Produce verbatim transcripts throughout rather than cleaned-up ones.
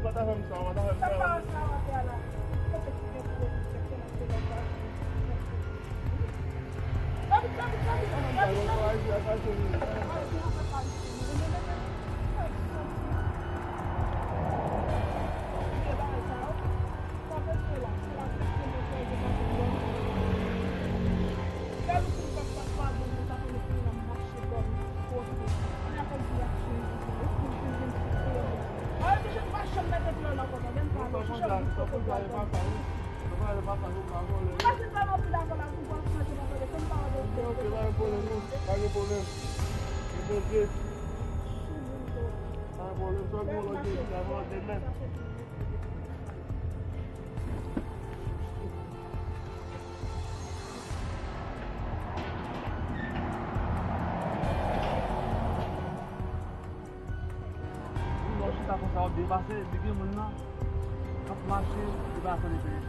ou pa ta fè m sa, ou pa ta fè m sa. Ou wè w chita konsa, w ap byen pase, epi gen moun nan k ap mache, li pa tande peye.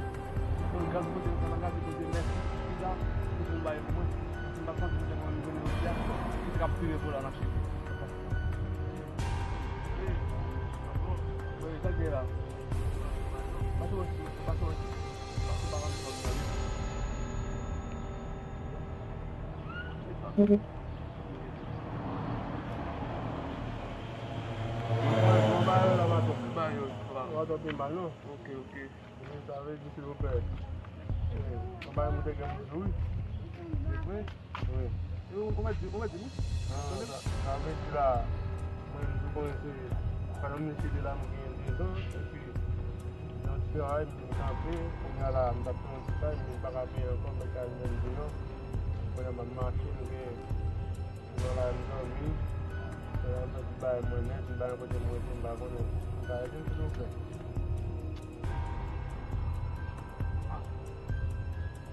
Bon, gad kote m, gad kote mèsi, ki la, ki pou bay pou mwen. Si m pa t santi m te konn vini jodi a, m te k ap pire pou la mache. Wi, sa k gen la? Pase wè si, pase wè si, pase pa rantre kòb sa, wi. Kòman bagay yo la, patwon? Bagay yo, papa. Patwon pi mal, non? Ok, ok. Sa vle di, silvouplè, eh, yon bagay mwen te gen pou di w, wi. Se vre? Wi. E ou, ou mèt di, ou mèt di m, wi. Ah, sa, sa vle di la, mwen, nou konnen se, pandan m te la, mwen gen dezan, epi, nan ti travay, m te kanpe, kounye a la, m t ap fè yon ti travay, men m pa ka peye ankò, m mèt al menm deyò. Pandan m ap mache, m gen, m nan la, m dòmi, pandan m fè ti bagay mwen nèt, m pa gen kote m rete, m pa konnen. M ka ede m, silvouplè?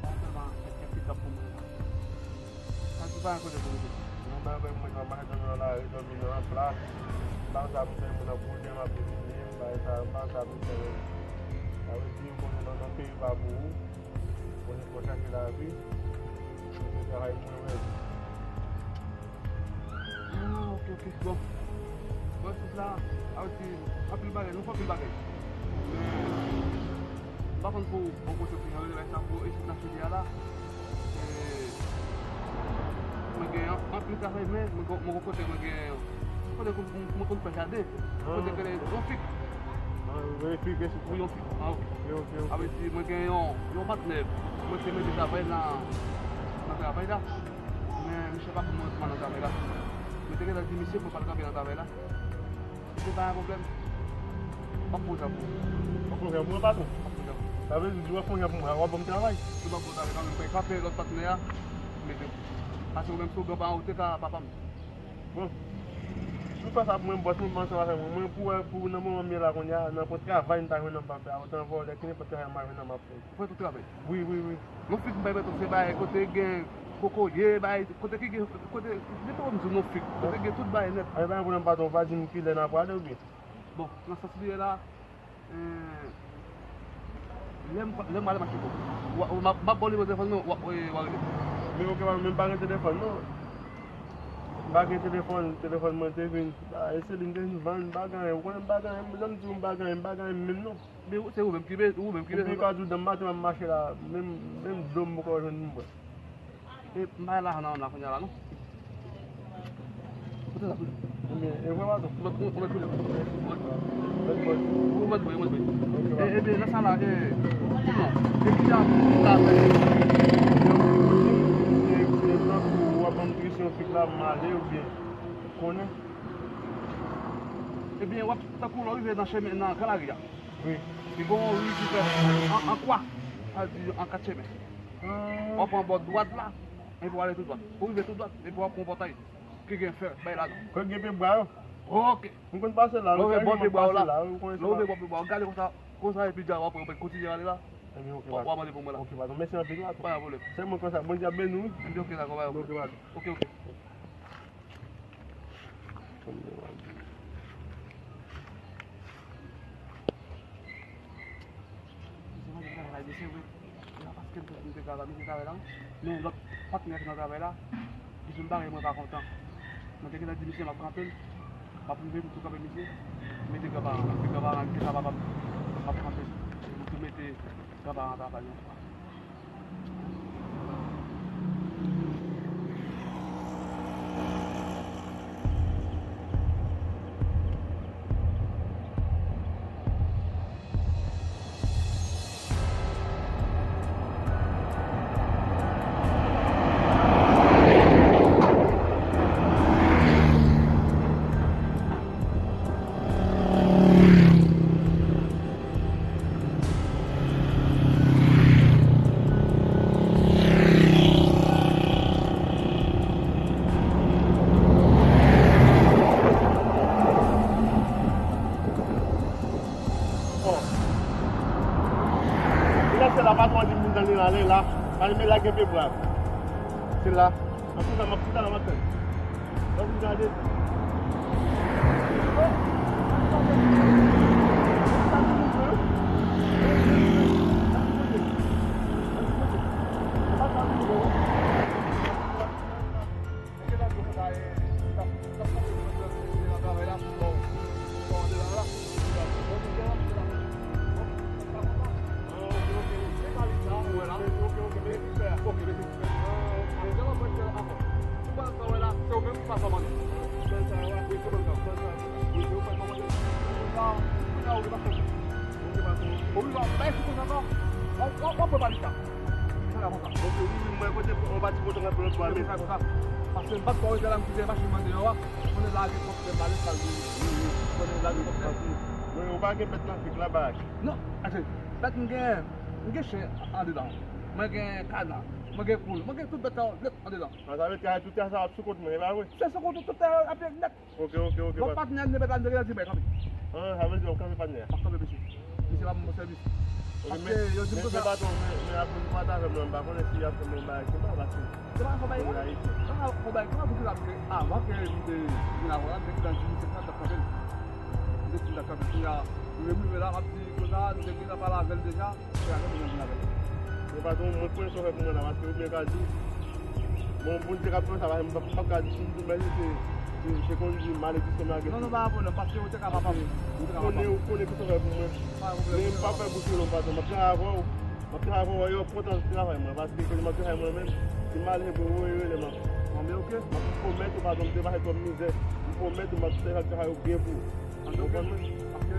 Sa sèlman fè kèk pikap pou mwen. Sa se pa yon kote pou mwen. Mwen pa yon kote pou mwen, mwen pa dòmi nan lari, dòmi nan plas. M pa sa pou fè moun ap koute, m ap deside, m pa sa, m pa sa pou fè. Sa vle di, m konnen nan, nan peyi pa pou ou. Konnen fò chache lavi. Mwen se travay mwen menm. Ah, ok, ok. Bon. Bon, sis la, a vle di, anpil bagay, nou fè anpil bagay. Men, m pa konn pou, pou kote pou mwen rele sa pou esit nan Chili a la. E, mwen gen an-, anpil travay, men mwen gon, mwen gon kote mwen gen, kote pou mwen konn fè jaden. Kote ke yon fik. Ah, yon fik, esit. Wi, yon fik. Ah, ok. Ok, ok, ok. A vle di, mwen gen yon, yon patnè. Mwen te mete travay nan, nan travay la. Men misye pa konn mwen nan travay la. Mwen te gentan di misye pou l pa t kanpe nan travay la. Misye pa gen pwoblèm. M ap pran yon jan pou ou. W ap pran yon jan pou mwen, patwon? M ap pran yon jan pou ou. Sa vle di, si w ap pran yon jan pou mwen, w ap ban m travay? Si w ap ban m travay, kanmenm, mwen kanpe lòt patnè a, mete m. Paske ou menm, si w gen pa, ou te ka papa m. Bon. Si w fè sa pou mwen, bòs, mwen pa ansanm avè mwen. Mwen, pou, pou nan moman m ye la kounye a, nenpòt travay m ta jwenn nan m p ap fè a. Otan vòlè, ki nenpòt travay m pa jwenn nan m ap fè. Ou fè tout travay? Wi, wi, wi. Yon fik m bay mwen tou, se bay kote gen kokoye, bay kote ki gen, kote, depi w di m yon fik, kote gen tout bagay nèt. Ay, pa gen pwoblèm, patwon, w pa di m kilè n a prale oubyen? Bon, nan sans li ye la, eh, lè m, lè m prale m ap cheke w. W a, w a, m ap, m ap ba w nimewo telefòn mwen, w a, w a, w a rele. Men ok, patwon, men m pa gen telefòn, non. M pa gen telefòn, telefòn mwen te vin, ah, Eselin te vin vann, m pa gen anyen, ou konnen m pa gen anyen, jan m di w m pa gen anyen, m pa gen anyen menm, non. Men ou, se ou menm ki be-, ou menm ki bezwen. Ou ka di w demen maten m ap mache la, menm, menm dlo m poko jwenn pou m bwè. E m pa gen lajan nan men m la kounye a la, non. Kote sa tou? Ebyen, e vre, patwon. Ou mèt, ou, ou mèt kounye a. Ou mèt, ou mèt voye, ou mèt voye. Ok, e, ebyen, nan sa la, e, non. E ki jan pou m ta fè? Se, se tankou w ap ban m direksyon fik la, m ale oubyen, ou konnen? Ebyen, w ap, tankou lè w rive nan chemen, nan Gran Lari a. Wi. Li gon yon ri ki fè an, an kwa, sa di an kat chemen. Ah. W ap pran bò dwat la, epi w ale tou dwat. Ou rive tou dwat, epi w ap pran yon pòtay ki gen fè bay ladan. Kote gen pye bwa yo? Ok. M konn pase la, lè w rive bò pye bwa yo la, lè w rive bò pye bwa yo, gade konsa, konsa epi dja w ap kontinye ale la. Ebyen, ok, w ap mande pou mwen la. Ok, patwon. Mèsi anpil, patwon. Pa gen pwoblèm. Sèlman konsa, Bondye ap beni w. Ebyen, ok, dakò, pa gen pwoblèm. Ok, ok. Misye pa gen travay, misye vre. E pa paske m te, m te travay, misye travay la, wi. Men lòt patnè ki nan travay la, li fin bare, mwen pa kontan. Mwen te gentan di misye m ap kanpe l, m ap rive, m tou kanpe misye. Mete granparan, mete granparan, li te ka papa m, m ap kanpe l. Mwen tou mete granparan travay yon fwa. Bon. Li nan sèl la, patwon an di m pou m tande l ale la. Pale men la gen pye bwa. Se la. An tou sa, m ap, tout sa la, m ap tann. Mwen vin gade. Bay sou konsa ankò. W ap, w ap, w ap pran pa li sa. Sa la konsa. Ok, wi, wi, mwen kote yon pati kote anpil lòt bò a, men. Sa konsa. Paske m pa t kwè w te la, m kite machin nan deyò a. Konnen lage kòk te pale, sa l di. Wi, wi. Konnen lage kòk te pale. Mwen, ou pa gen bèt nan fik la, bak. Non, ase, bèt m gen, m gen chen andedan. Mwen gen kana, mwen gen poul, mwen gen tout bèt sa yo nèt andedan. Sa vle di tout tè sa ap sou kont mwen, e pa vre? Se sou kont ou tout tè yo ap nèt. Ok, ok, ok. Lòt patnè m, bèt la, m te gentan di, bèk, kanpe. Ah, sa vle di w ap kanpe patnè a? M ap kanpe, mesye. Misye pa ban mwen sèvis. Ok, paske men, yo di m men, konsa. Men patwon, men, men akoz ou pa t avè m nan, m pa konnen si y ap fè m yon bagay konsa, paske se pa fò bay, non. Se pa fò bay, non, poukisa, paske avan ke m te vin avè w la, m te gentan di misye konsa, t ap kanpe l. M te di l t ap kanpe l. Kounye a, nou menm rive la, m ap di konsa, nou te gentan pale avè l deja. Mwen, patwon, mwen konnen sa w fè pou mwen la, paske oubyen ka di, bon, Bondye k ap fè sa, paske m p ap, m p ap ka di si m tou mèsi, se, se, se konn di malediksyon m lage. Non, non, pa gen pwoblèm, paske ou te ka pa, ou te ka pa. Ou konnen, ou konnen ki sa w fè pou mwen. Pa gen pwoblèm. Men m p ap fè bouch long, patwon, m ap travay avè w, m ap travay avè w, e w ap kontan travay mwen, paske kote m ap travay mwen menm, si m ale, se pou ou rele m ap. Bon, men ok. M ap pwomèt ou, patwon, m te pase twòp mizè, m pwomèt ou m ap fè travay yo byen pou ou. Ou konprann mwen? Paske,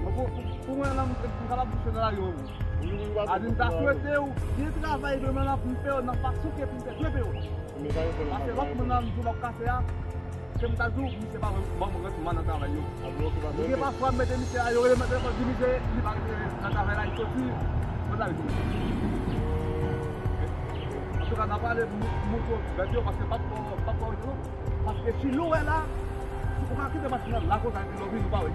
bon, pou, pou, pou mwen, la, m, m kapab bouche nan lari, wi. Wi, wi, w ap bouche nan lari. A di m ta swete w byen travay demen lan pou m fè w nan fason ke pou m te dwe peye w. Men pa gen pwoblèm, pa gen pwoblèm. Paske lòt moun nan, m di w m ap kase a, ke m ta di w, misye pa ban m rèt mwa nan travay yo. A, bon, ok, pa gen pwoblèm. Gen pafwa, m mete misye la, yo rele m nan telefòn, di misye, li pa rete nan travay la, li soti, mwen ta rete. Antouka, n a prale mou-, mouto bèt yo, paske m p ap, m p ap, Paske si nou wè la, ou ka kite machin nan la konsa epi lè w vini ou pa wè.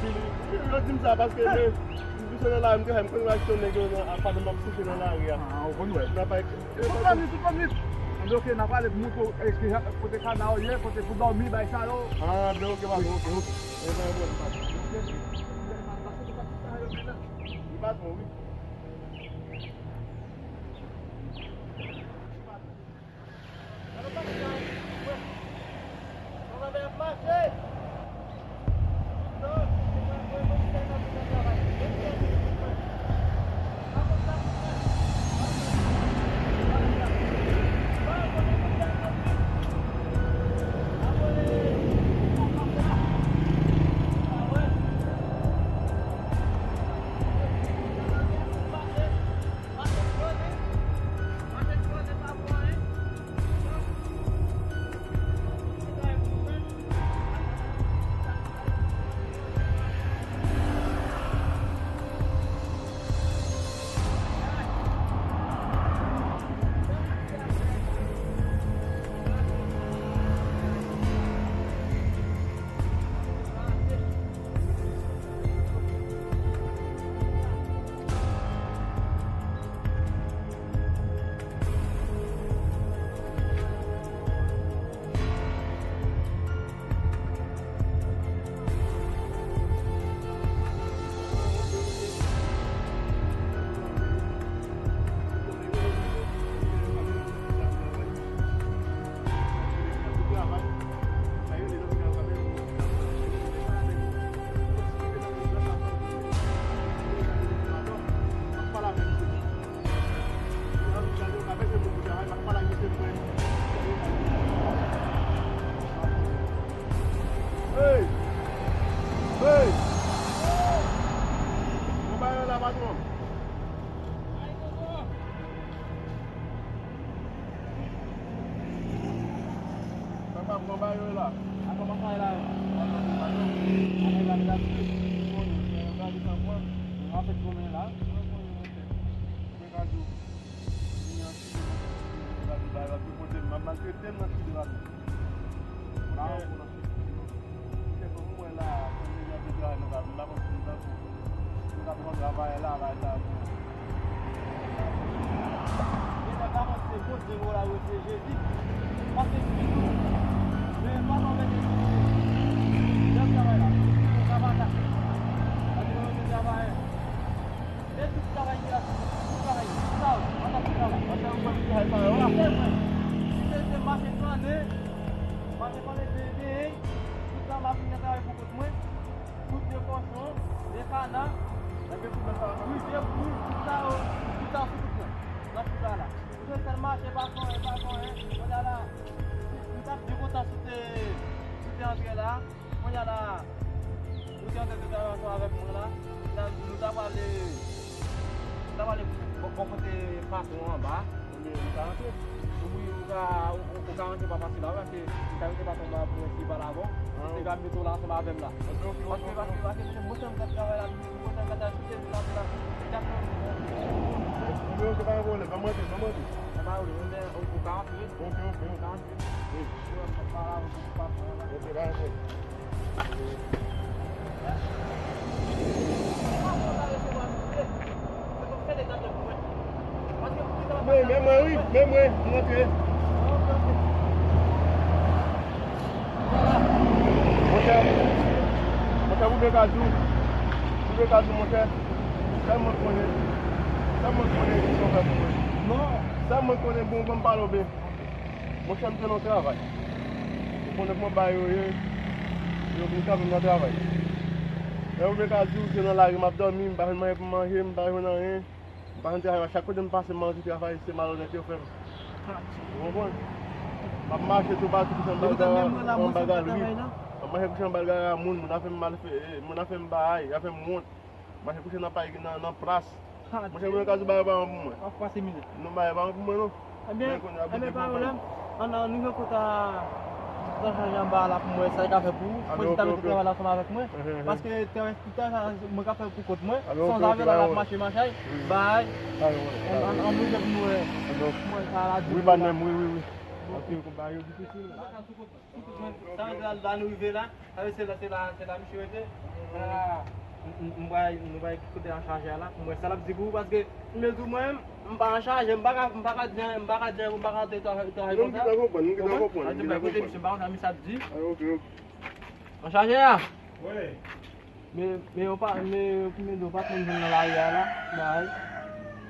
Yo di m sa paske men, m pise nan lari, m te fè m konn reaksyon nèg yo nan, a, pandan m ap swife nan lari a. Ah, ou konn wè. Nan pa. Tout fòmit, tout fòmit. Anben, ok, n a prale mouto, e, ki jan, kote kana yo ye, kote pou dòmi, bay sa yo. Ah, ben, ok, pa gen, ok, ok. E, pa gen pwoblèm, pa gen. Ok. Li pa twò, wi. Hey! Hey! Konba yo la, patwon. Papa, konba yo la. Avan m ap pale la, patwon, patwon. Ann gade la, patwon. Bon, nou gade sa, mwen. Mwen ap fè pwomennen la. Mwen ka di w. Mwen ka di w, bay la, ki kote m ap maltrete m nan ki dra. Mwen pa konn nan ki dra. Kèlke moun wè la, kòm li ap travay nan kay, m pa konn si m tankou. Mwen ka pran travay la, bay sa pou. Genlè pa konn se Bondye, mwen la, wè se Jezi. Paske si nou, men pa nan mete. Lè travay la, travay la. Gade, mwen se travay. E tout travay ki la, tout travay, tout sa, an tanke travay. An tanke travay, travay, travay. Se vre. Se, se mache flannen, mache flannen, de, de, tout sa, m ap vin travay pou kont mwen. Tout de kòchon, de kana, wi, de poul, tout sa, tout sa sou kont mwen. Nan tout sa la. Mwen sèl mache, pa fon, pa fon, kounye a la, m t ap byen kontan si te, si te antre la. Kounye a la. Ou te antre tout travay ansanm avèk mwen la. La, nou ta prale, nou ta prale bò, bò kote patwon anba. Ebyen, ou ka rantre. Wi, ou ka, ou, ou, ou ka rantre pa fasil la, paske ou ka mete patwon anba pou mwen si pa la bon. Ah. Ou te ka mete w la ansanm avè m la. Ok, ok, ok, ok. Paske, paske, paske, monchè, m t ap travay la, monchè, m t ap achte la, la, la. Ok, ok, pa gen pwoblèm, ban m rantre, ban m rantre. Sa pa vle, ou, ou ka rantre. Ok, ok, ok. Ou ka rantre. Wi. Ou wè, m pa la, ou pa la. Ok, pa gen pwoblèm. Men, men mwen, wi, men mwen, m rantre. Monchè, monchè, pou byen ka di w, pou byen ka di w, monchè, sèl mwen konnen, sèl mwen konnen ki son fè pou mwen. Non. Sèl mwen konnen, bon, bon, m pale w byen. Monchè, m te nan travay. Ou konnen kòman bagay yo ye, yo vin kanpe m nan travay. Lè ou vle ka di w se nan lari m ap dòmi, m pa jwenn manje pou m manje, m pa jwenn anyen. M pa jwenn travay, chak kote m pase, m antre travay, se malonèt yo fè m. Ou konprann? M ap mache toupatou kouche anba gara, anba galri. M ap mache kouche anba gara moun, moun ap fè m mal, moun ap fè m bagay, y ap fè m wont. Mache kouche nan pay, nan, nan plas. Monchè, mwen ka di bagay pa bon pou mwen. W ap pase mizè. Non, bagay pa bon pou mwen, non. Ebyen, ebyen, pa pwoblèm. Ann, ann, nou jwenn kòb sa, sa chaje anba la pou mwen, sa li ka fè pou ou. Mwen di ta mete travay la ansanm avèk mwen. Paske travay, tout travay sa, mwen ka fè pou kont mwen. San zave la, l ap mache machay. Bay. Ann, ann, nou jwenn pou mwen. Mwen, sa la di. Wi, patnè m, wi, wi, wi. Paske konba yo difisil. Sa vle di la, la nou rive la, sa vle di se la, se la, se la misye rete. La, m, m, m pral, nou pral kote an chaje a la, pou mwen sa l ap di pou ou, paske m di w mwen, m pa an chaje, m pa ka, m pa ka di anyen, m pa ka di anyen, m pa ka antre travay, travay konsa. Non, m gentan konprann, m gentan konprann, m gentan konprann. Kote misye, m pa konn sa misye ap di. Ah, ok, ok. An chaje a? Wi. Men, men yo pa, men, men yo pa konn vin nan lari a la, bay.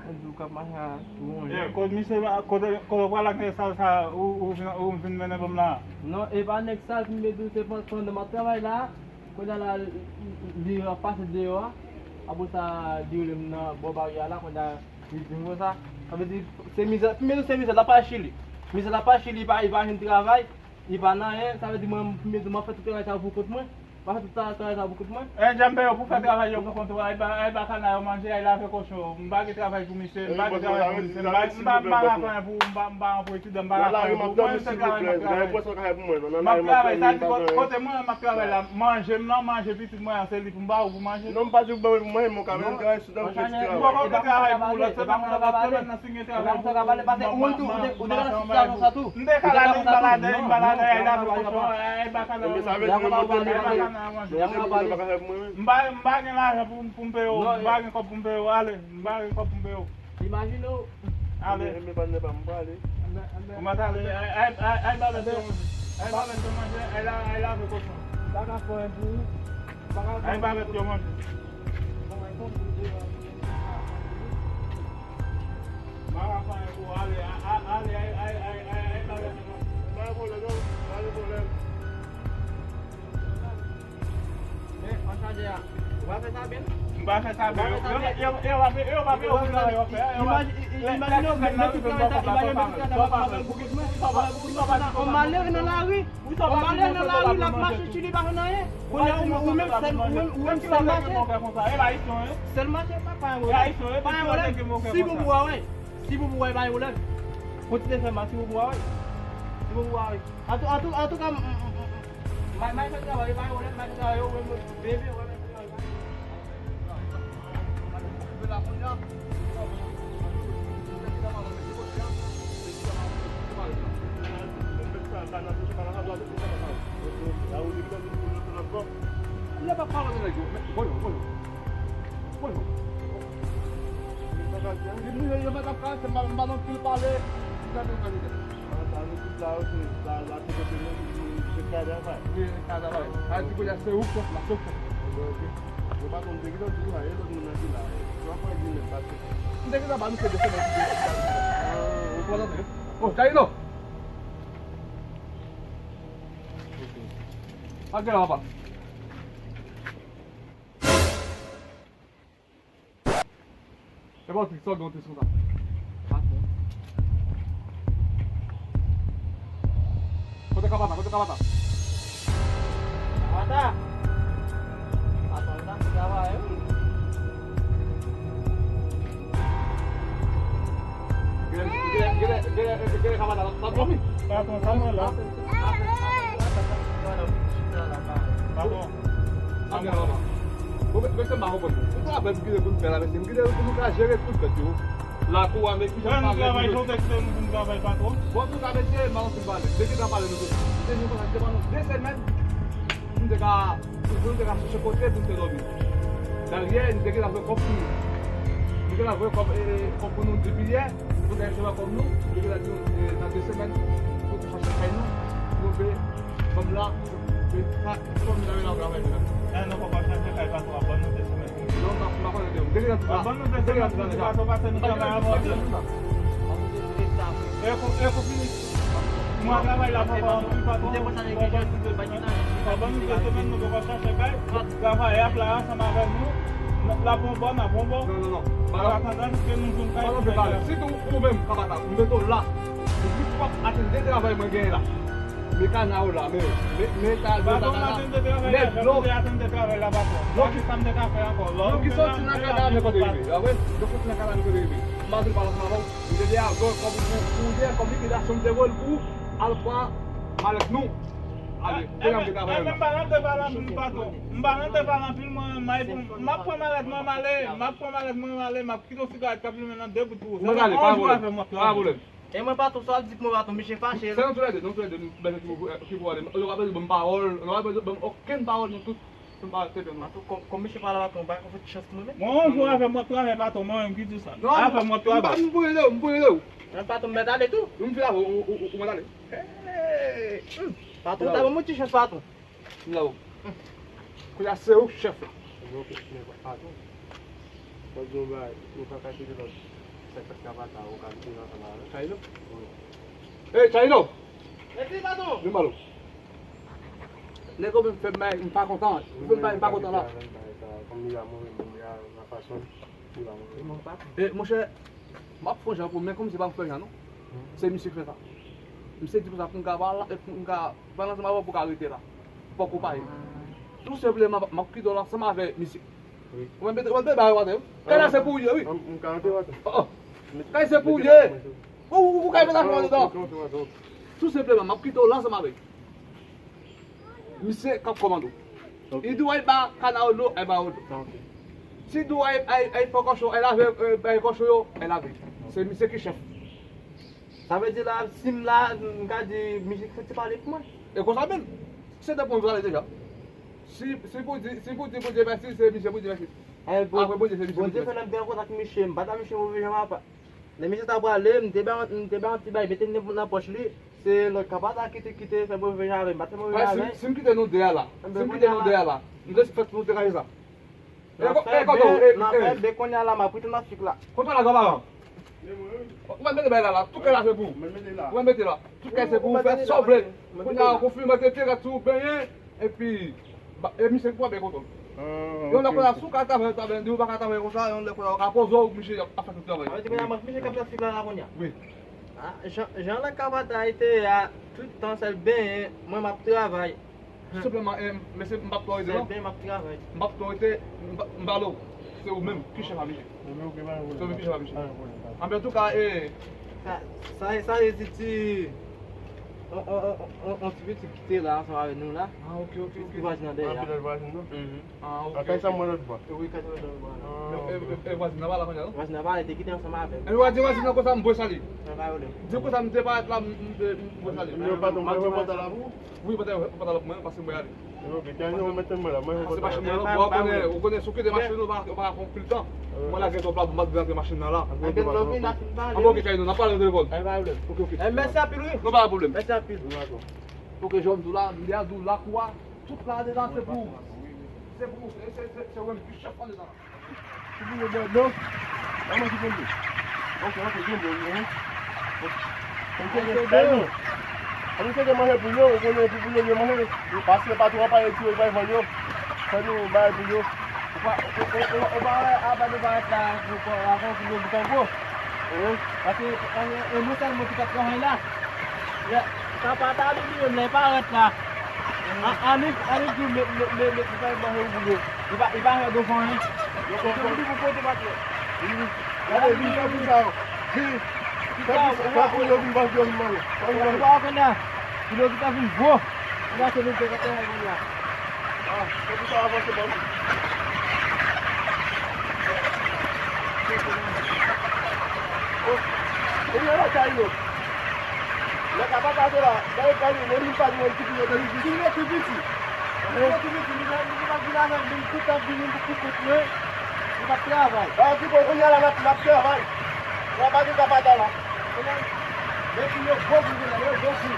Mwen di w k ap mache a, tou wonje. Eh, kote misye, kote, kote w pral ak nèg sa, sa, ou, ou vin, ou vin mennen ban m la? Non, e pa nèg sa, m te di w se pan-, pandan m ap travay la, kounye a la, li, li, li ap pase deyò a, apre sa, li rele m nan bò baryè a la, kounye a, li di m konsa, sa vle di, se mizè, m te di w se mizè, l ap al Chili. Mizè, l ap al Chili, li pa, li pa jwenn travay. Li pa nan anyen, sa vle di mwen, m, m, m ap fè tout travay sa yo pou kont mwen. M ap fè tout travay sa yo pou kont mwen. Eh, Djanbe yo, pou fè travay yo pou kont ou, ay ba, ay ba kana yo manje, ay lave kochon. M pa gen travay pou misye, m pa gen travay pou misye, m pa, m pa, m pa ka fè anyen pou, m pa, m pa anploye ti dan, m pa ka fè anyen pou mwen, se travay m ap travay. M ap travay, sa di kote mwen, m ap travay la, manje m nan, manje pitit mwen an, se li pou m ba ou pou manje. Non, m pa di w ban mwen pou manje, men w ka menm travay. Ou poko vle travay pou lòt, se pa mwen lòt semèn nan si gen travay pou ou. Ou te ka nan sitiyasyon sa tou. M te ka la, m balade, m balade, ay lave kochon, ay ba kana yo manje. M pa, m pa gen lajan pou, pou m peye w, m pa gen kòb pou m peye w, ale, m pa gen kòb pou m peye w. Imajine w. Ale. Ou mèt ale, ay, ay, ay, ay ba bèt yo manje, ay ba bèt yo manje, ay la, ay lave kochon. M pa ka fè anyen pou ou. M pa ka fè anyen pou ou. Ay ba bèt yo manje. Mwen pa fè anyen pou ou, ale, a, a, ale, ay, ay, ay, ay, ay, pa gen pwoblèm, non. Pa gen pwoblèm, non. Pa gen pwoblèm. Men, an chaje a, ou pa fè sa byen? M pa fè sa byen. Yo, yo, yo pa peye, yo pa peye pou travay yo fè a. Imajine, imajine, men, men tout travay sa, imajine, men tout travay sa, m ap fè pou kont mwen. Yon malere nan lari. Yon malere nan lari, l ap mache, Chili pa konn anyen. Kounye a, ou, ou menm sèl, ou menm, ou menm sèl mache. Sèl mache, pa, pa yon pwoblèm. Pa yon pwoblèm. Si pou pou a, wi. Si pou pou a, pa yon pwoblèm. Kontinye fè mal, si pou pou a, wi. Si pou pou a, wi. Antou, antou, antouka, m, m, m, m, m, may, may fè travay, pa yon pwoblèm, may fè travay, ou menm, bebe, ou menm. Li mouye, yo mèt ap kase, m pa, m pa nan pil pale. Gade, gade, gade. Ah, sa nou tout la, ok. La, la, se kote nou, se kay travay. Wi, kay travay. A di kounye a se ou k chèf la, se ou k chèf. Ok, ok. Yo pa konn te gentan di nou la, e lòt moun nan ki la. Yo ap pran di nèg pase. M te gentan ba misye de semèn ki te. Ah, ou konn antre. Oh, Jailo! Ok. Pa gen la, papa. E pa w tris, sa w gen w tris konsa. Kote Kapata? Kote Kapata? Kapata! Patwon, sa mwen la. Patwon. Bon, men, men se m pa konprann. Se travay pou kite pou n fè la, mesye. M kite pou nou ka jere tout bèt yo. Lakou a, men ki jan nou travay, jan w te kite nou pou n travay, patwon. Bon, antouka, mesye, m pa anpil pale. Depi ta pale, nou te, nou te di konsa, se pandan de semèn, nou te ka, nou te ka chèche kote pou nou te dòmi. Daryè, nou te gentan voye kòb pou nou. Nou te gentan voye kòb, eh, kòb pou nou depi yè, nou te gentan resevwa kòb nou, nou te gentan di nou, eh, nan de semèn, nou te chache kay nou, nou pe Fanm la, se sa, fanm la, la, la, la. Eh, nou poko chache kay patwon, ban nou de semèn. Non, m pa, m pa konnen de ou. Depi nan tout sa. Ban nou de semèn pou di patwon pase nou travay avan. E kou, e kou fini. Mwa travay la poko anpil patwon. Bon, ban nou de semèn, nou poko chache kay. Travay ap la ansanm avè nou. N ap la bon bò, n ap bon bò. Non, non, non. An atandan ke nou jwenn kay. Si tou ou menm, kapata, m mete w la. Ou pi twòp atende travay mwen genyen la. Men kana w la, men, men, men ta, men ta kana. Nèg, non. Non, ki, non, ki soti nan kana, men kote rive. A wè, nou soti nan kana, men kote rive. M pa di pale ansanm avè w. M te di avè w, kòm pou, pou yè, kòm likidasyon m te voye l pou al pran malèt nou. Ale, te nan travay la. M pa rantre pale anpil, patwon. M pa rantre pale anpil, mwen, m ap pran malèt mwen, m ale. M ap pran malèt mwen, m ale. M ap kite yon sigarèt k ap limen nan de bout pou ou. Ou mèt ale, pa pwoblèm. Pa pwoblèm. E mwen, patwon, sa w ap di pou mwen, patwon, misye fache. Se nou toulède, nou toulède, nou bèt ki pou, ki pou ale. Lè w ap di ban m pawòl, lè w ap di ban m okenn pawòl, nou tout, nou pa te fè nou. Patwon, kòm, kòm misye pa la, patwon, ou pa ka fè ti chans pou mwen menm? Mwen, yon jou avè m w ap travay, patwon, mwen menm ki di sa. Non, avè m w ap travay. M pou rele w, m pou rele w. Men patwon, m mèt ale tou. M fin avè w, ou, ou, ou, ou mèt ale. Hey! Patwon, ta ban m yon ti chans, patwon. M la ou. Kounye a se ou k chèf la. Bon, ok, men pa, patwon. Mwen di yon bagay, nou pa ka kite lòt sèt kat kapata, ou ka kite l ansanm avè l. Chayino? Wi. Ey, Chayino! Mèsi, patwon! Vin ba l ou. Nèg yo menm fè m bagay, m pa kontan. Ou fè m bagay, m pa kontan la. Kòm li a move, m a fason, li a move. E, monchè, m ap fè yon jan pou, men kòm se pa m fè jan, non. Se misye k fè sa. Misye di pou sa, pou m ka pale, pou m ka pale ansanm avè w pou w ka rete la. Fòk ou pale. Tou senpleman, m ap kite w la ansanm avè misye. Wi. Ou mèt mete, ou mèt mete bagay w atè, wi. Kay la se pou ou ye, wi. M, m ka antre w atè. Oh, oh. Kay se pou ou ye. Ou, ou, ou kay mete afè w dedan. Tou senpleman, m ap kite w la ansanm avè l. Misye k ap kòmande w. Ok. Li di w al ba kana w dlo, al ba w dlo. Ok. Si di w al, al, al fè kòchon, al lave, eh, bay kòchon yo, al lave. Se misye ki chèf. Sa vle di la, si m la, m ka di misye ki fè ti pale pou mwen. E konsa menm. Se te pou m pale deja. Si, si pou di, si pou di Bondye mèsi, se misye pou di mèsi. Apre Bondye, se misye pou di mèsi. Bondye fè lè m te an kontak misye, m pa t a misye move jan papa. Lè misye ta prale, m te bay, m te bay yon ti bay, mete nan, nan pòch li. Se lòt kapata ki te, ki te fè move jan avè m, m pa t fè move jan avè l. Si, si m kite nou de a la, si m kite nou de a la, m te fèt nou te raje sa. N ap fè ben, n ap fè ben kounye a la, m ap rete nan fik la. Kote w la, granparan? Ou mèt mete bagay la la, tout kay la se pou ou. Ou mèt mete la. Tout kay se pou ou, fè sa w vle. Kounye a, konfime tete, gad si w benyen, epi, e misye ki pran ben kote w. Yon lè kounye a, si w ka travay, travay, di w pa ka travay konsa, yon lè kounye a, w ka poze w, misye ap fè tout travay. Misye k ap nan fik la la kounye a. Wi. Ah, jan, jan lè kapata ete a, tout tan sèl benyen, mwen m ap travay. Tou senpleman, eh, mesye, m p ap tòrete, non. M p ap tòrete, m p ap, m pale w. Se ou menm ki chèf a misye. Se ou menm ki chèf a misye. Anben, antouka, eh. Sa, sa, sa e ti, ti, on, on ti pitit ki te la ansanm avèk nou la. Ah, ok, ok, ok. Ti vwazin nan dèyè a. Ah, ok, ok. Sa mwen lòt bò. Wi, kay sa mwen lòt bò la. E, e, e, vwazin nan pa la kounye a, non? Vwazin nan pa la, te kite ansanm avè m. E, vwazin, vwazin nan konsa, m voye sa li. Di konsa, m te parèt la, m, m, m voye sa li. Yo, patwon, mwen voye pòt la pou ou? Wi, pòt la, pòt la pou mwen, paske mwen ale. Ok, kè nou mete mwen la, mwen. Se machin mwen la, ou konnen, ou konnen, si w kite machin ou pa, ou pa ka pran pil tan. Mwen la gen yon pla pou m pa rantre machin nan la. Anben, ok, Chayino, n ap pale nan telefòn. Ok, ok. Mèsi anpil, wi. Non, pa gen pwoblèm. Mèsi anpil. Ok, jan m di w la, m di a di w lakou a, tout la dedan se pou ou. Se pou ou, se, se, se, se ou menm ki chèf andedan la. Ti poul yo bwè dlo. Mwen manje poul yo. Ok, ok, gen dlo, wi, hein. Ok. Poul yo bwè dlo. Ann chèche manje poul yo, ou konnen pou poul yo byen manje. Paske patwon an pa retire, li pa vann yo. Fò nou bay poul yo. Ou pa, ou, ou, ou, ou pa wè apa nou parèt la, pou, pou, avan poul yo bouton gwo. Hein? Paske, paske, e mwen sèlman ki t ap travay la. Sa pa ta vini menm lè parèt la. A- Anik, Anik di w met, met, met, met, met, met, met, met, li pa, li pa fè do fò, hein. Yo konprann. Li pou kote pa twò. Gade, vin fè pou sa yo. Vin. Fè pou, fè pou yo vin bandi yo vin manje. Fè pou yo vin. Ou pa konn la. Kilo ki ta vin gwo. Ou pa se nou te kontan la. Ah, fè pou sa avanse, ban m. Oh, e yo la, sa yo. Lè ka pa pase la, lè yo gade, lè moun pa di moun ki yo te vin. Si yo te piti. Yo te piti, nou pa, nou pa vin avèk moun tout ap vin pou, pou kont mwen. Nou pa travay. Ba, di bon, kounye a la, n ap, n ap travay. Travay ki ka pa ta la. Kounye a, men ki yo gwo kou, kounye a, yo gwo kou.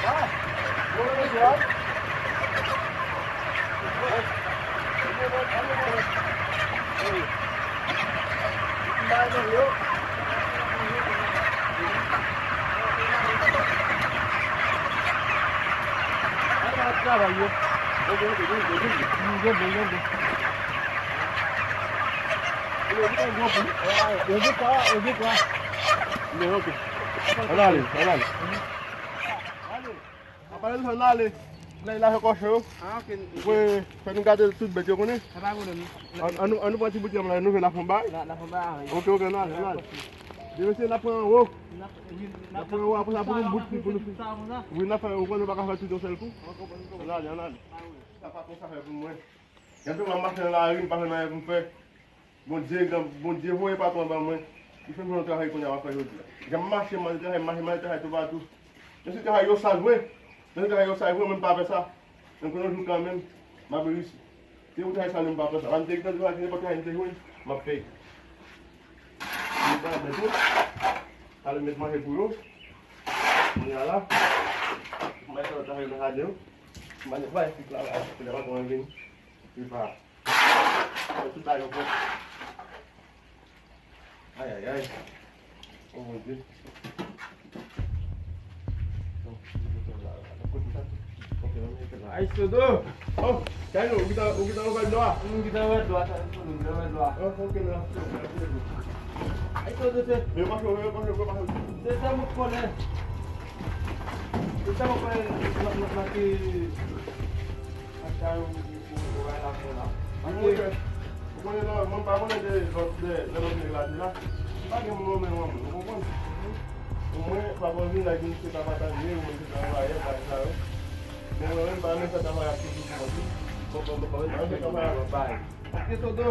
Ah, bon, bon, bon. Ann ale, ann ale. Apa nou fè n ale. Lè la fè kòchè yo. Ah, ok. Pou fè nou gade tout bèt yo konnen. Sa pa pwoblèm. An, an nou, an nou pran ti bout yanm la, nou vin la fè yon bay. La, la fè yon bay, ah, wi. Ok, ok, n ale, n ale. Demen se n ap pran anwo. N ap, wi, n ap pran anwo, apre sa pou nou bout pou nou fini. Wi, n ap fè, ou konn nou pa ka fè tout yon sèl kou. N ale, n ale. Sa pa konsa fè pou mwen. Gen tou m ap mache nan lari, m pa jwenn anyen pou m fè. Bondye, gran, Bondye voye patwon an ban mwen. Li fè m jwenn yon travay kounye a m ap fè jodi a. Jan m mache, m al travay, m mache, m al travay toupatou. Men si travay yo sal vre, men si travay yo sal vre, mwen m pa fè sa. Men konnen yon jou kanmenm, m ap reyisi. Se pou travay sal yo m pa fè sa. Pa m te gentan travay, nenpòt travay m te jwenn, m ap fè. Mwen pa mèt tou. Talè m mèt manje pou yo. Kounye a la, m al fè yon travay nan jaden yo. M al netwaye fik la, la, kounye a patwon an vini. Li pa. Tout bagay yo pwòp. Ay, ay, ay. Oh, mon Dieu. Ay, Sodo. Oh, Daniel, ou gentan, ou gentan ouvè dlo a? M gentan ouvè dlo a, sa, Sodo, m gentan ouvè dlo a. Oh, ok, la. Ay, Sodo, se. Men pa fè, men pa fè, men pa fè. Se sa mwen konnen. Se sa mwen konnen, nan, nan, nan ki Ou konnen, ou konnen, non, mwen pa konnen de lòt, de, de lòt nèg la di la. M pa gen moun nan men mwen, ou konprann? Mwen, pa pou vin la di misye ka pa ta liye, ou menm se travayè, bagay sa yo. Men mwen menm, pa renmen fè travay ak tout moun, non. Bon, bon, bon, bon, mwen renmen fè travay ak. Paske Sodo,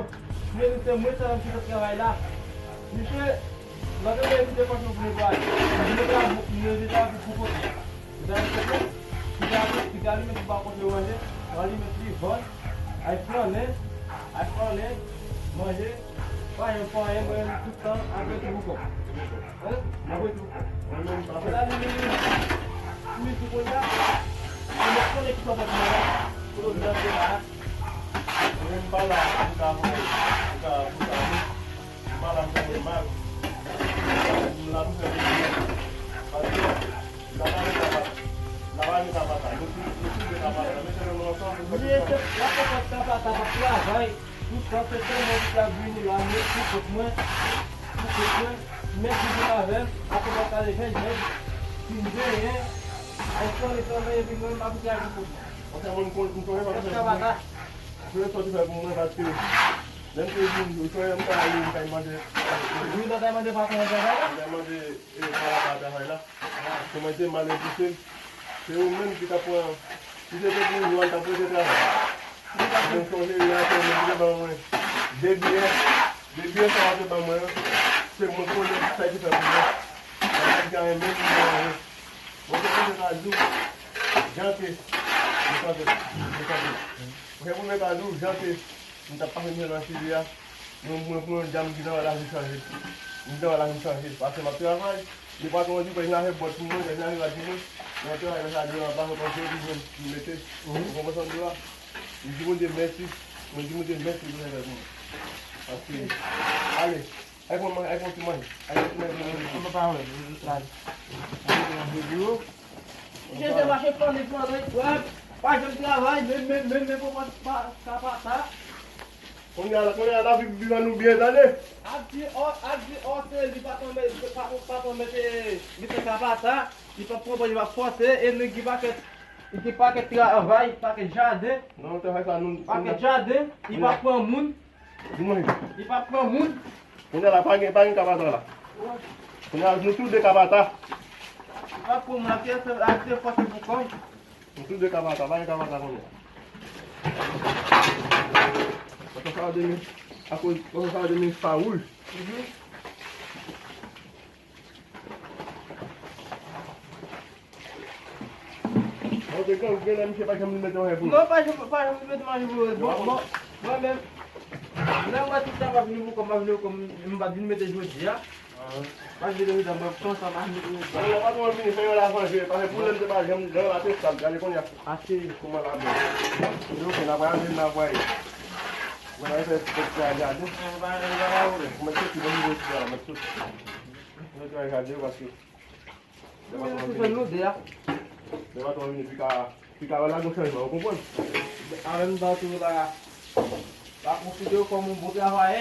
mwen, se mwen sa ki fè travay la. Misye, lòt lè, misye panse pou netwaye. Misye ta, misye ta pou, pou kote. Ou ta respekte? Piga, piga li menm ki pa konte ranje, pran li met li vann, al flannen, al flannen, manje, pa janm fè anyen, mwen menm tout tan ap rete pou kò m. Hein? M ap rete pou kò m. Mwen menm pa fè. La li, li, li, li, li, kounye a, mwen konnen ki sa w ap fè la, pou l ap fè la. Mwen menm pa la pou ta, pou ta, pou ta. M pa la pou fè moun mal. M la pou fè moun byen. Paske, la pa met apata. La pa met apata. Nou tout, nou tout met apata. Mete men nou ansanm pou fè tout sa. Li se, la pa fè apata, pa travay. Tout sa, se sèlman pou ta vini la, mwen, pou kont mwen. Pou kont mwen. Men ki vin avè m, apre m ap kale vèy nèg, fin benyen, ay fò li fè mwen, epi mwen, m ap travay pou kont mwen. Anfen, mwen, m kon-, m konnen pa fè moun. Mwen sòti fè pou mwen paske lè m te vin, ou konnen m ta ale, m ta mande. Wi, lè w ta mande patwon an travay la? M ta mande, e, pa rapò a travay la. Kòman te mal enplisye? Se ou menm ki ta pran, si se te pou ou, ou ta prete travay. Mwen sonje yè a, se ou menm ki te ban mwen de biyè, de biyè sa w te ban mwen an, se mwen konnen sa ki fè pou mwen. Sa pa t ka renmen pou mwen anyen. Mwen te kontan ka di w, jan ke, mwen kontan, mwen kontan. Mwen te kontan ka di w, jan ke, m t ap pase misye nan chili a, mwen, mwen pran yon djam ki nan lavi chanje. M nan lavi chanje. Paske m ap travay, li pa tro di, pa vin avè bòt pou mwen, pa vin avè rad pou mwen. Mwen travay nan jaden an, pa fè kòm se li menm ki mete. Ou konprann sa m di w la? M di Bondye mèsi. Mwen di Bondye mèsi pou sa l fè pou mwen. Paske, ale, al pran, al pran ti manje. Al pran ti manje pou mwen. An pa pwoblèm. Al. Mwen te nan de biro. Jezi mache flanne, flanne. Wè, pa janm travay, men, men, men, men, pa, pa, pa, pa, pa. Kounye a, kounye a, lavi viv an nou byen, tande. Ap di, ò, ap di, ò, se li patwon mete, patwon, patwon mete, li fè kapata, li p ap pran, li p ap fòse, e nèg ki pakèt. Li gen pakèt travay, pakèt jaden. Non, travay sa nou. Pakèt jaden, li pa pran moun. Di mwen. Li pa pran moun. Kounye a la, pa gen, pa gen kapata la. Kounye a, nou tou de kapata. Li pa pran moun, ap fè, ap fè fòse pou kò l. Nou tou de kapata, pa gen kapata kounye a. Pòsò sa yo de mi, akoz, pòsò sa yo de mi fa wouj. Mhm. Ok, gen, gen lè misye pa janm vin mete manje pou ou. Non, pa janm, pa janm vin mete manje pou ou. Bon, bon, mwen menm, lè mwen tout tan m ap vin pou kò m, m ap vin pou kò m, m pa t vin mete jodi a. Paske depi tan mwen pran sa, m ap mete jodi a. Lè patwon an vini, fè yon lavan je, paske pou lè m te pa janm, jan l atestab, gade kounye a. Ase. Kouman l ap bèl. Ok, n ap ale, n ap ale. Mwen ap fè, fè, fè gade. Mwen soti, mwen soti, mwen soti. Mwen fè gade, paske Lè patwon an vini, lè patwon an vini, pika, pika wè la gon chanjman, ou konprann? An menm tan tou la, la konsidere w kòm yon bon travayè.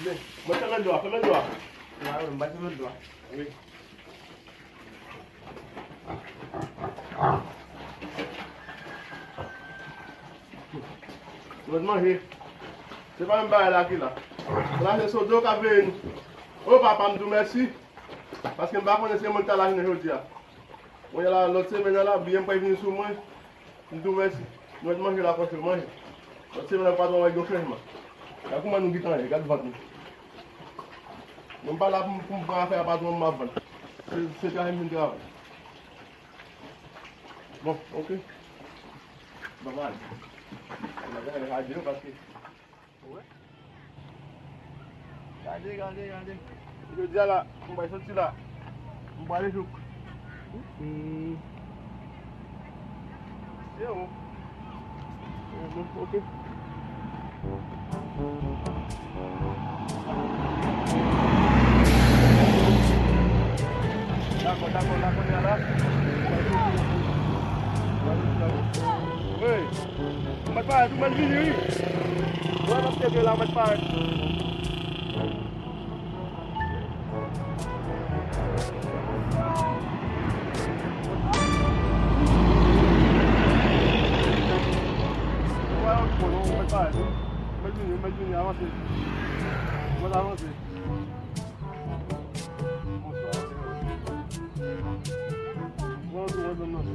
Men, mwen fèmen dlo a, fèmen dlo a. Mwen, mwen fèmen dlo a. Wi. Lòt manje. Se pa menm bagay la ki la. La se Sodo k ap veye nou. O papa, m di w mèsi. Paske m pa konnen si gen moun ki ta la jounen jodi a. Kounye a la, lòt semèn nan la, biyè m pral vini sou mwen. M di w mèsi. Nou mèt manje la, fòse manje. Lòt semèn nan, patwon an wè gen yon chanjman. Gad kouman nou gentan ye, gad vant nou. Mwen m pa la pou m, pou m pran afè a patwon m ap vann. Se, se travay m vin travay. Bon, ok. Bon, bon. Mwen gade radyo paske. Gade, gade, gade. Jodi a la, m pral soti la. M pral jouk. Hmm. Se ou. Bon, ok. Dakò, dakò, dakò, ya la. Wi. Ou mèt parèt, ou mèt vini, wi. Wè, m ap tcheke la, ou mèt parèt. Mwen pa yon bon, non, mwen pa, mwen vini, mwen vini, avanse. Mwen avanse. Bonswa. Mwen tou, mwen menm nan.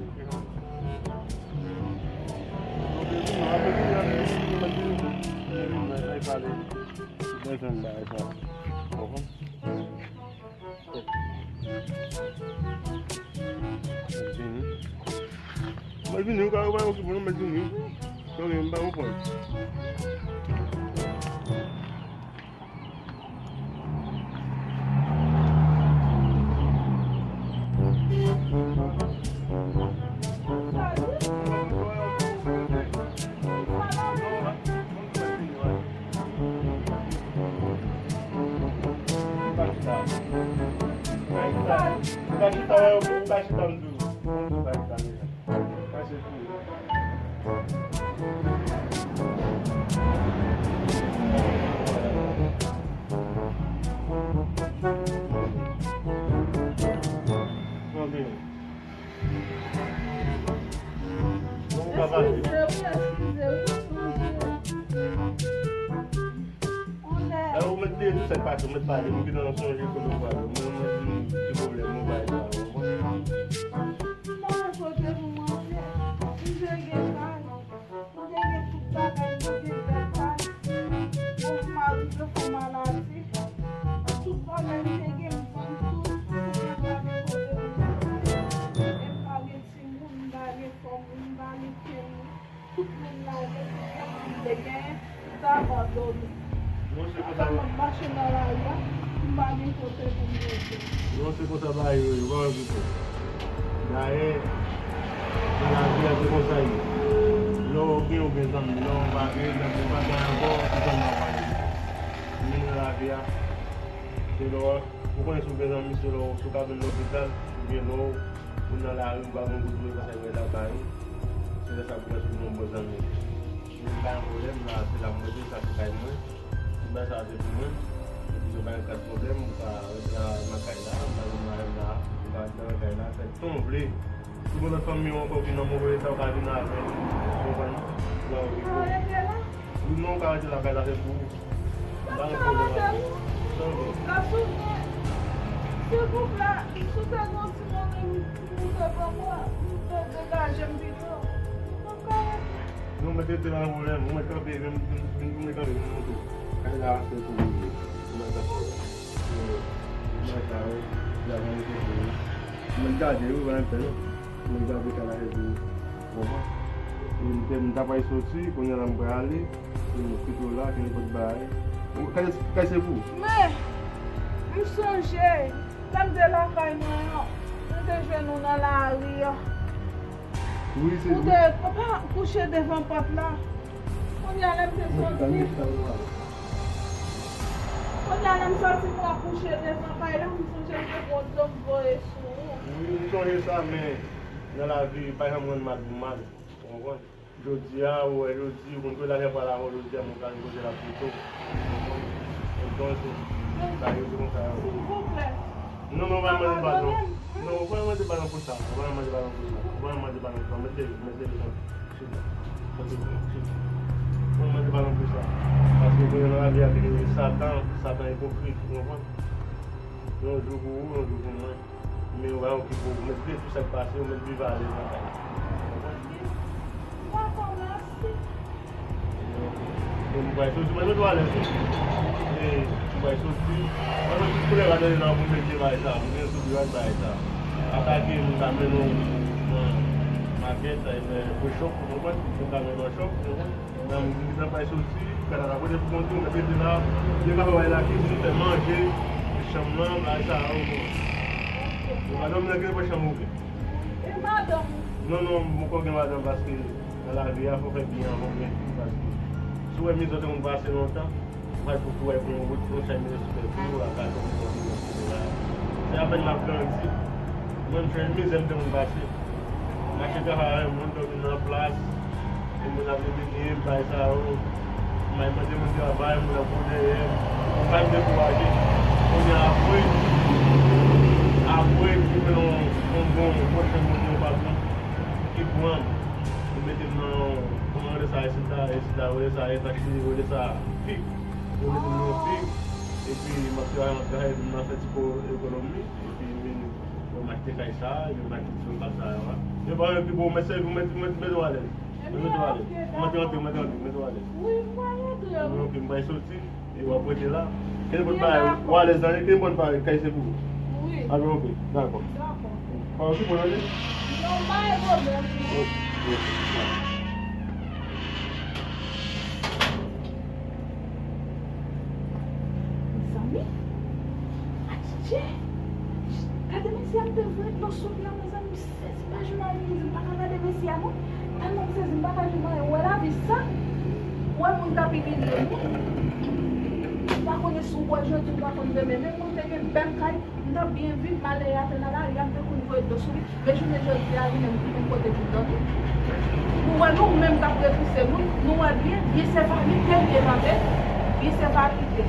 Ok, mwen vini, mwen vini, mwen vini. Mwen vini, mwen vini. Mwen vini, mwen vini. Mwen vini, ou ka, ou pa okipe nou, mwen vini. Tande, m pa konprann. Ou ka chita, ou ka chita, ou ka chita, m di w. Ou ka chita, m di w. Mache pou ou. Ok. Bon, ou ka pale. Eskize wi, eskize wi, eskize. Lè ou mèt bliye tout sa k pase, ou mèt pale, nou gentan sonje kote ou prale. Mwen, mwen di nou ki pwoblèm nou bay la, ou konprann? M pa wè kote pou m antre. M te gen kay, m te gen tout bagay, m te gen bèl kay. Bon, mari m te fè maladi. Tout bagay m te gen, m vann tout. Kounye a m pa gen kote pou m antre. E m pa gen timoun, m pa gen fanmi, m pa gen kenn. Tout moun lage tout sa m te genyen, tout abandone. Ata m ap mache nan lari a, m pa gen kote pou m rete. Non, se konsa bagay yo ye, ou pa wè pito. Dayè, nan lavi a, se konsa l ye. Lè w gen, ou gen zanmi. Lè w pa gen, zanmi w pa gen ankò, se zanmi w pa gen. Men nan lavi a, se lè w Ou konnen si w gen zanmi, se lè w, si w ka jwenn lopital, oubyen lè w, ou nan lari, ou pa gen goud dlo, ou pa sa gen lakay ou, se lè sa pou wè si w gen yon bon zanmi. Men m pa gen pwoblèm, la, se la m rete, sa se kay mwen. Tout bagay sa se pou mwen. Epi se pa gen kat pwoblèm, ou ka rete la nan kay la, m pa gen mwayen la, ou ka rete nan kay la, fè Tan w vle. Si w gen lòt fanmi w ankò ki nan move eta, w ka vin avè l. Ou konprann? Ou ka rete la. Wi, non, ou ka rete la, kay la se pou ou. M pa gen pwoblèm avè w. Tan w vle. Silvouplè, si w te gen yon ti monnen pou w te ban mwen, m te degaje m pito. M p ap ka rete. Non, mwen te te nan pwoblèm. Ou mèt kanpe, vin, vin, vin, ou mèt kanpe, vin monte. Kay la se pou ou. Ou mèt kanpe. Ou mèt kanpe. Mwen gade, wi, mwen fè non. Mwen gade kay la se pou ou. Konprann? E m te, m ta pral soti, kounye a la m pral ale. E m kite w la, ki nenpòt bagay. Ou, kay, kay se pou ou. Men, m sonje, lè m te lakay mwen an, m te jwenn ou nan lari an. Wi, se vre. Ou te pa kouche devan pòt la. Kounye a lè m te soti. Kounye a lè m soti, m wè w kouche devan kay la, m sonje m te pran dlo m voye sou ou. Wi, m sonje sa, men nan lavi, pa janm rann mal pou mal. Ou konprann? Jodi a, ou wè jodi, ou konn ke lajè pa la, jodi a, mwen ka rive kote l ap pito. Ou konprann? Entonces, bagay yo se konsa yo. Silvouplè. Non, men ou pa mande padon. Non, ou pa mande padon pou sa. Ou pa mande padon pou sa. Ou pa mande padon pou sa. Mete, mete li konsa. Chita. Chita. Ou pa mande padon pou sa. Paske kounye a nan lavi a, Satan, Satan ipokrit, ou konprann? Yon jou pou ou, yon jou pou mwen. Men ou pa okipe w, ou mèt bliye tout sa k pase, ou mèt viv alèz nan kay la. Dakò, mèsi. E m pral soti, mwen mete w alèz tou. E m pral soti. Mwen mèt tout koulè bagay nan pou mete bagay sa, pou gen tout bagay sa. Atake m ka mennen w nan makèt, sa e fè pou chòk, ou konprann? M ka mennen w nan chòk, ou konprann? Nan m di sa pral soti, gade la kote pou konte, ou mèt rete la. Yo ka fè bagay lakizin, fè manje, chanm nan, bagay sa yo, bon. Yo pa dòmi nan kay chanm ou ke. E madanm ou? Non, non, m poko gen madanm paske nan lavi a fò w fè byen avan w gen fi, paske si w wè mizè w te konn pase lontan, ou pral pou tou wè pou yon wout, yon chay mizè sou tèt ou, a ka tonbe, tonbe, tonbe la. Se apèn m ap grandi, mwen m jwenn mizè m te konn pase. Mache travay, moun dòmi nan plas, e moun ap elimine m, bagay sa yo. M al mande moun travay, moun ap kouri dèyè m. M pa t dekouraje. Kounye a apre, apre, m jwenn yon, yon bon, yon bon jèn moun, yon patwon ki pran m. Li mete m nan, kòman yo rele sa, esida, esida, yo rele sa, etachi, yo rele sa, fik. Yo mete m nan fik. Epi, m ap travay, m ap travay, epi m ap fè ti po ekonomi. Epi, m vin, bon, m achte kay sa, epi m achte ti zòn sa yo a. Yo pa yon pi bon, mèt sèvi, mèt, mèt, mèt w alèz. Mèt w alèz. Mèt w alèz, mèt w alèz, mèt w alèz. Wi, m pral antre, wi. Ok, m pral soti, e w ap rete la. Kenpòt bagay, w alèz nan, kenpòt bagay, kay se pou ou. Wi. Alò, ok, dakò. Dakò. Pa okipe w, tande? Non, pa gen pwoblèm. Ok, ok. Mezanmi, adje, gade mesye ap devore dlo sou li an, mezanmi, m sezi pa jwenn anyen pou m di, m pa ka gade mesye a non, tèlman m sezi, m pa ka jwenn anyen, ou wè lavi sa, ou wè moun t ap imilye moun, ou pa konnen si w bò jodi, ou pa konn demen, men mwen te gen bèl kay, m t ap byen viv, malè a te nan lari a, m te konn voye dlo sou li. Men jounen jodi a, li menm ki menm kote pou l dòmi. Nou wè nou menm k ap repouse moun, nou wè byen, byen se pa li, byen byen kanpe, byen se pa kite.